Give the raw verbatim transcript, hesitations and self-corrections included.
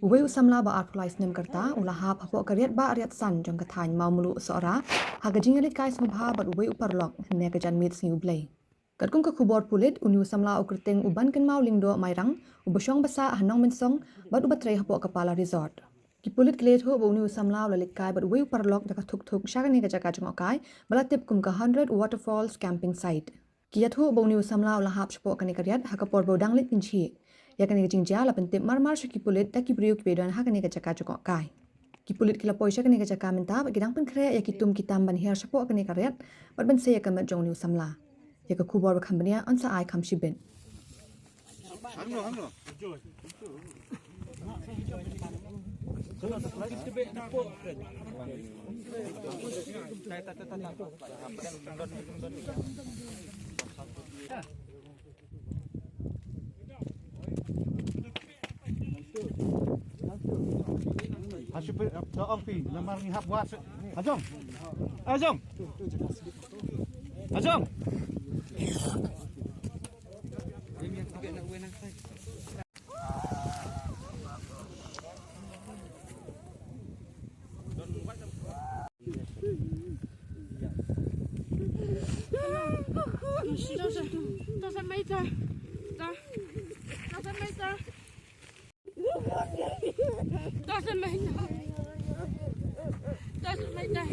Uwei u samla ba arphew lai snem ka rta u la hap hapoh ka riat ba riat san jong ka thaiñ Mawmluh Sohra ha ka jingïalehkai sngewbha bad uwei u paralok hynne ka janmiet sngi U Blei. Katkum ka khubor pulit, une u samla u kyrteng u Bankynmaw Lyngdoh Mairang, uba shong ba sah ha Nongmynsong bad uba trei hapoh ka Pala Resort. Ki pulit ki la ïathuh ba une u samla u la leit kai bad uwei u paralok da ka thuk thuk sha kane ka jaka jngohkai ba la tip kum ka Hundred Waterfalls Camping Site. Ki ïathuh ba une u samla u la hap shapoh kane ka riat ha ka por ba u dang leit kynjhie. Ïa kane ka jingjia la pyntip marmar sha ki pulit da ki briew kiba don ha kane ka jaka jngohkai. Ki pulit ki la poi sha kane ka jaka mynta bad ki dang pynkhreh ïa ki tum ki tam ban hiar shapoh kane ka riat bad ban sei ïa ka met jong une u samla. Ïa ka khubor ba kham bniah yn sa ai kham shibit. Ha shu pyndonkam phi namar ngi hap wad. Ha jong. Ha jong. Ha jong. Doesn't matter. Doesn't matter. Doesn't matter. Doesn't matter.